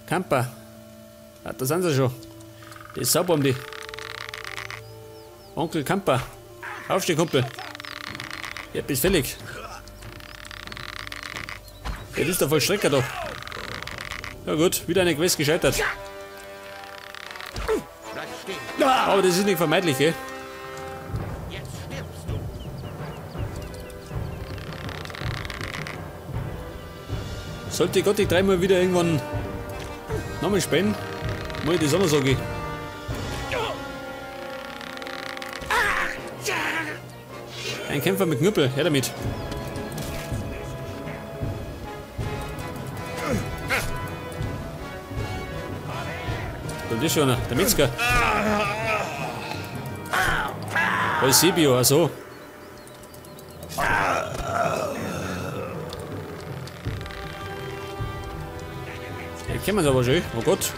Kamper. Ah, da sind sie schon. Das ist sauber um die. Onkel Kamper. Aufstehen, Kumpel. Ja, bist fällig. Das ist der Vollstrecker da. Ja gut, wieder eine Quest gescheitert. Aber das ist nicht vermeidlich, gell? Sollte Gothic 3 mal wieder irgendwann nochmal spielen, muss ich das auch noch sagen. Ein Kämpfer mit Knüppel, her damit. Das ist schon einer, der Metzger. Eusebio, also. Jetzt kennen wir es aber schon. Oh Gott.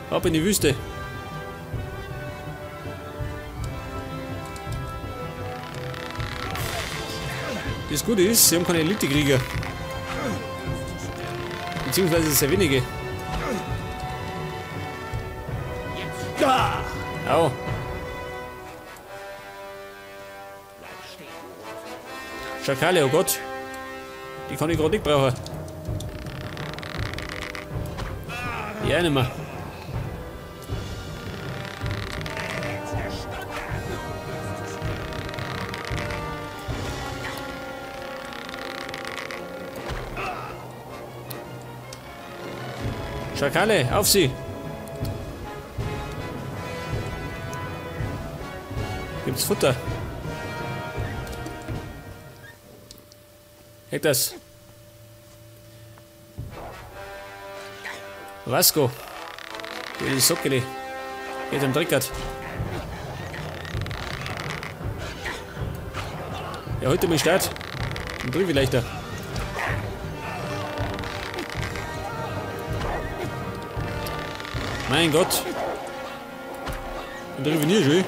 Ab in die Wüste. Das Gute ist, sie haben keine Elite-Krieger. Beziehungsweise sehr wenige. Au. Schakale, oh Gott. Die kann ich gerade nicht brauchen. Ja, nicht mehr. Schakale, auf sie! Gibt's Futter? Heck das. Vasco. Die Socke, die geht am Dreckert. Ja, heute mal Start. Dann drück ich leichter. Mein Gott. Und der Revenier schön.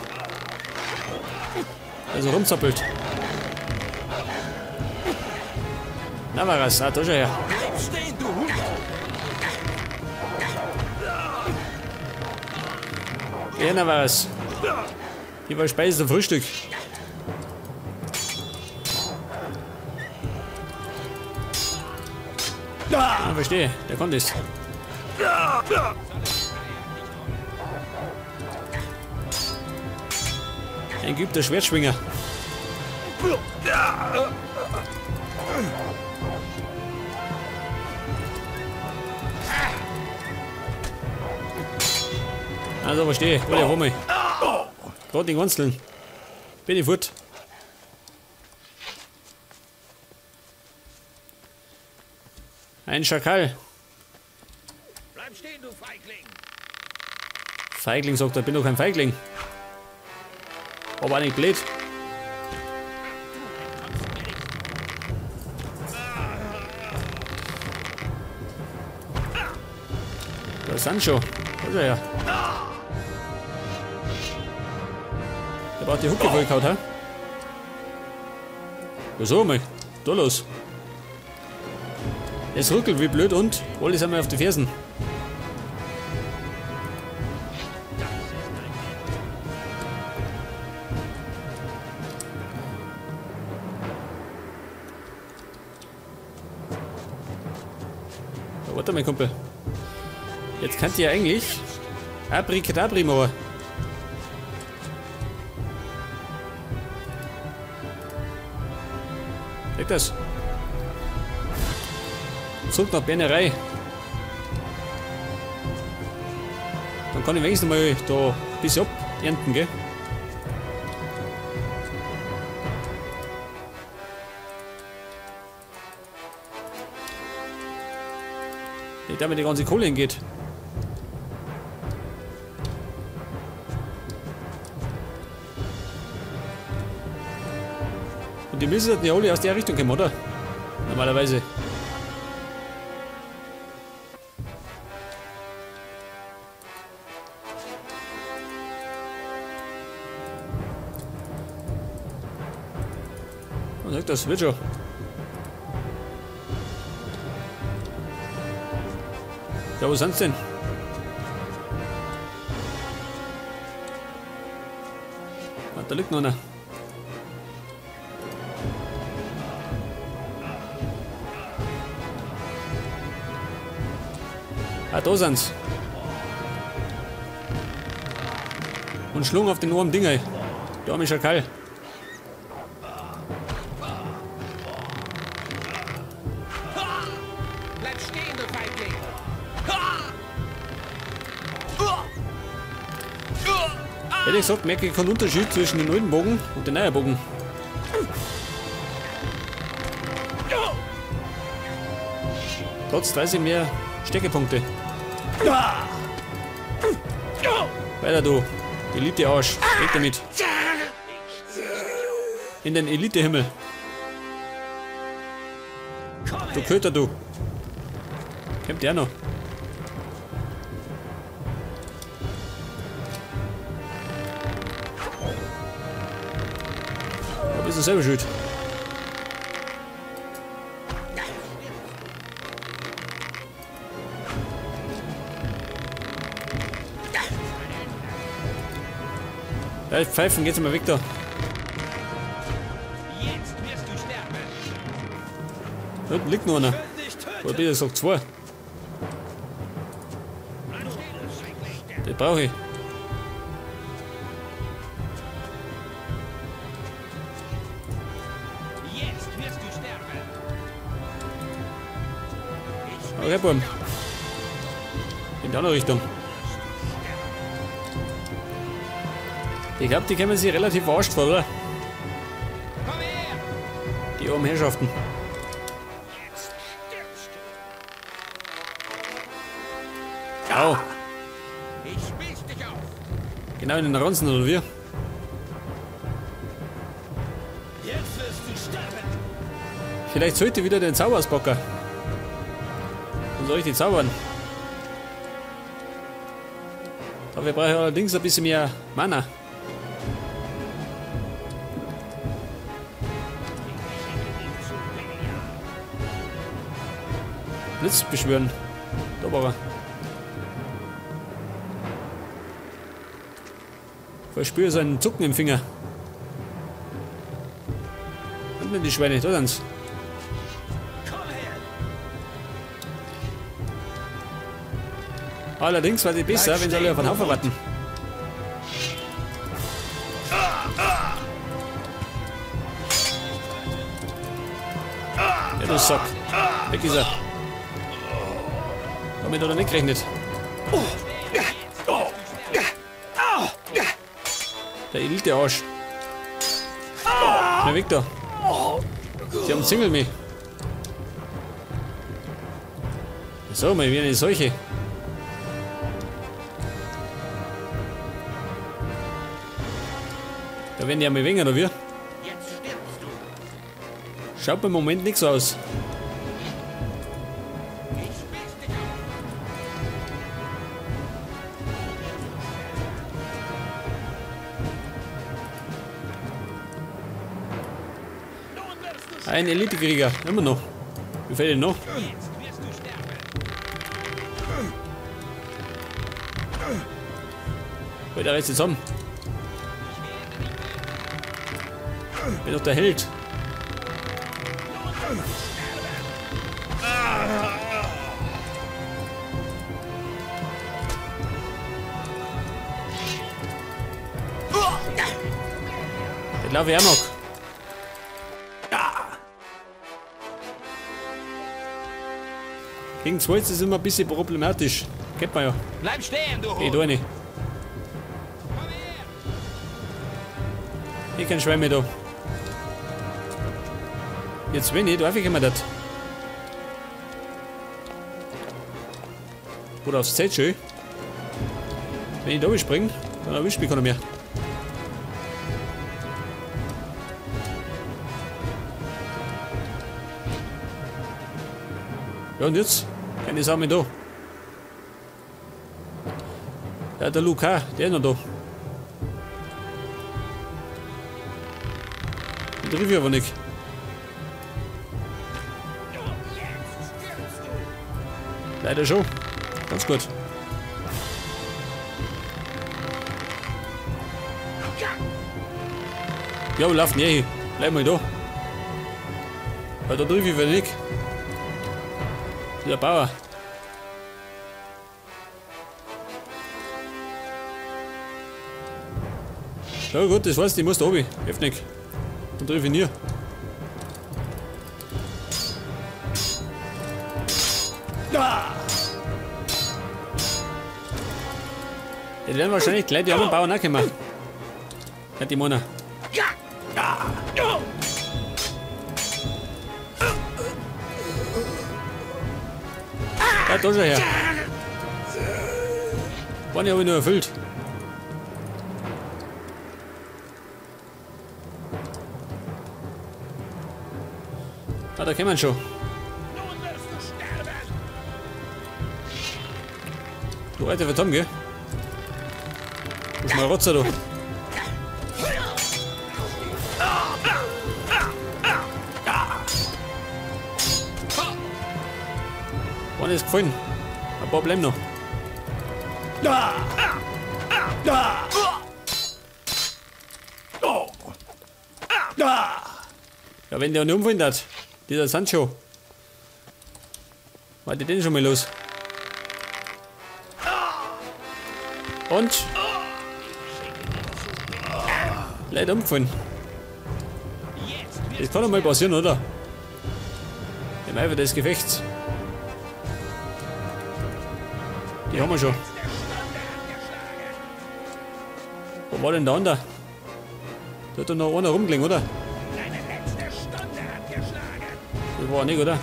Also rumzappelt. Navaras, ah, da schon her. Ja, Navaras. Hier war Speise zum Frühstück. Ah, verstehe, der kommt es. Ein geübter Schwertschwinger. Also verstehe, hol ja mal. Gerade den Ganzeln. Bin ich fort. Ein Schakal. Bleib stehen, du Feigling. Feigling sagt er, bin doch kein Feigling. Aber auch nicht blöd. Da sind schon. Da ist er ja. Der braucht die Hucke vollgehauen, hä? Wieso mal? Da los. Es ruckelt wie blöd und alle sind mir auf die Fersen. Ja, warte mal, Kumpel. Jetzt könnt ihr ja eigentlich Abrikadabri machen. Weg das. Zurück nach Bernerei. Dann kann ich wenigstens mal da ein bisschen abernten, gell? Nicht, damit die ganze Kohle hingeht. Und die müssen ja alle aus der Richtung kommen, oder? Normalerweise. Man sagt, das wird schon. Ja, wo sind's denn? Ah, da liegt noch einer. Ah, da sind's. Und schlug auf den armen Ding, ey. Der arme Schakal. Bleib stehen, du Feigling! Ehrlich gesagt, merke ich keinen Unterschied zwischen dem alten Bogen und dem neuen Bogen. Trotz 30 mehr Steckepunkte. Weiter du, Elite-Arsch. Weg damit. In den Elite-Himmel. Du Köter, du. Kommt der noch? Da bist du selber schuld. Ja, Pfeifen, geht's mal weg da. Jetzt wirst du sterben. Da unten liegt noch einer. Oder besser gesagt zwei. Den brauche ich. Jetzt wirst du sterben. Okay, Buben. In die andere Richtung. Ich glaube, die kommen sich relativ verarscht vor, oder? Komm her! Die armen Herrschaften. Jetzt stirbst du. Au! Ich spieß dich auf! Genau in den Ranzen, oder wie? Jetzt wirst du sterben! Vielleicht sollte ich wieder den Zauber auspacken. Und soll ich die zaubern? Dafür brauche ich allerdings ein bisschen mehr Mana. Blitz beschwören. Da war er. Verspüre seinen Zucken im Finger. Und denn die Schweine, da sind's. Allerdings war sie besser, wenn sie alle auf den Haufen warten. Ja, du Sack. Weg ist er. Damit hat er nicht gerechnet. Der Elite-Arsch. Schnell weg da. Sie haben Single mich. So, mal wie eine Seuche. Da werden die ja mal weniger, oder wie? Schaut mir im Moment nichts aus. Ein Elite-Krieger, immer noch. Wie fällt denn noch? Heute reißt zusammen. Bin doch der Held. Den laufe ich auch noch. Gegen zwei ist es immer ein bisschen problematisch. Kennt man ja. Bleib stehen, du! Geh da rein. Ich kein Schwein mehr da. Jetzt wenn ich, darf ich immer das. Oder aufs Zelt schön. Wenn ich da springe, dann erwischt mich keiner mehr. Ja und jetzt? Keine Sau mehr da. Ja, der Luca, der ist noch da. Den treffe ich aber nicht. Leider schon. Ganz gut. Ja, lauf näher hin. Bleib mal da. Weil da drüben ich nicht. Der Bauer. Ja gut, das heißt, ich muss da oben. Hilft nicht. Dann treffe ich nie. Ja, die werden wahrscheinlich gleich die anderen Bauern auch kommen. Ja, die Männer. Ja, da schon her. Wann habe ich nur erfüllt? Ah, da kommen schon. Du alter Verdammt, gell? Du Schmarotzer, du. Wann ist gefallen? Ein paar bleiben noch. Ja, wenn der nicht umfallen hat. Dieser Sancho. War die denn schon mal los? Und? Leider umgefallen. Das kann doch mal passieren, oder? Im Eifer des Gefechts. Die haben wir schon. Wo war denn der andere? Da hat doch noch einer rumgelegen, oder? Das war nicht, oder?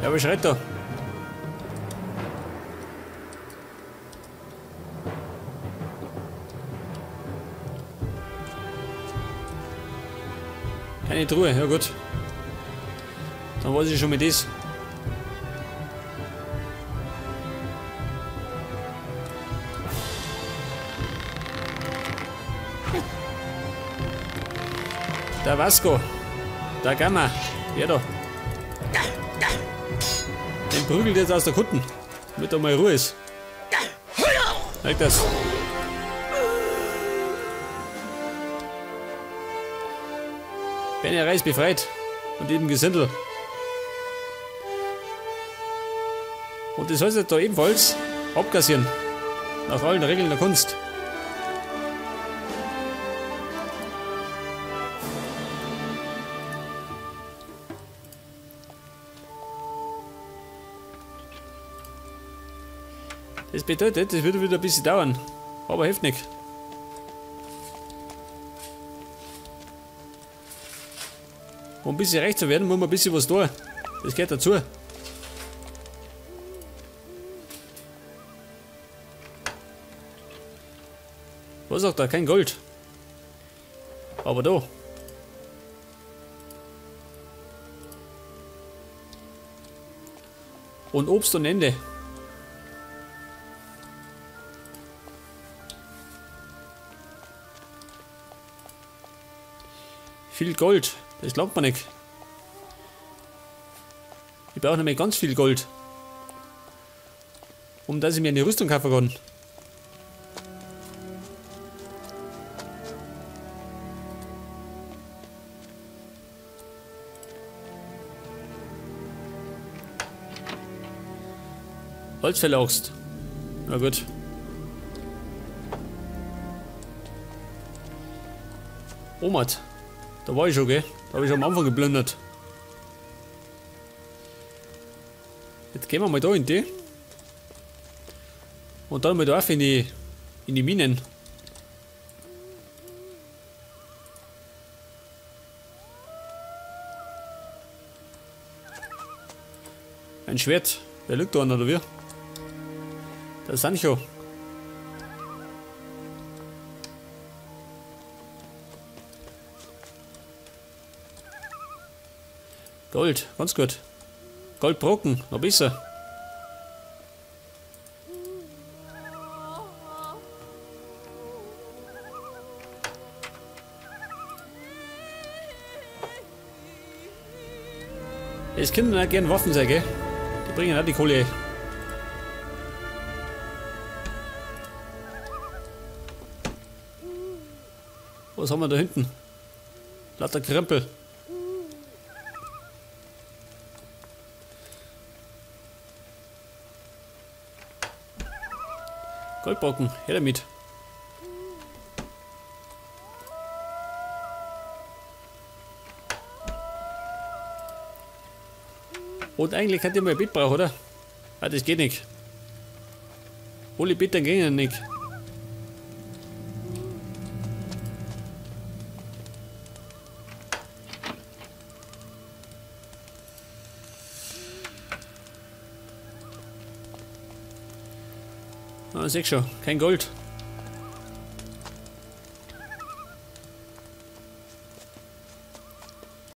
Ja, aber schreit da. Keine Truhe, ja gut. Dann weiß ich schon mit das. Der Vasco, der Gamma, wer da? Den prügelt jetzt aus der Kutten, damit da mal Ruhe ist. Merkt das. Benny Reis befreit und eben Gesindel. Und das heißt jetzt da ebenfalls abkassieren. Nach allen Regeln der Kunst. Das bedeutet, das wird wieder ein bisschen dauern. Aber hilft nicht. Um ein bisschen reich zu werden, muss man ein bisschen was tun. Das gehört dazu. Was auch da? Kein Gold. Aber da. Und Obst und Ende. Viel Gold, das glaubt man nicht. Ich brauche nämlich ganz viel Gold. Um dass ich mir eine Rüstung kaufen kann. Holzfäller-Axt. Na gut. Omat. Da war ich schon, gell? Da habe ich am Anfang geplündert. Jetzt gehen wir mal da in die. Und dann mal da auf in die Minen. Ein Schwert. Wer liegt da an, oder wie? Der Sancho. Gold, ganz gut. Goldbrocken, noch besser. Es können auch gern Waffen sein, gell? Die bringen auch die Kohle. Was haben wir da hinten? Lauter Krempel. Goldbrocken, her damit. Und eigentlich hätte ich mal ein Bett brauchen, oder? Ah, das geht nicht. Hol ich Bett, dann ging ja nicht. Ah, seh schon, kein Gold.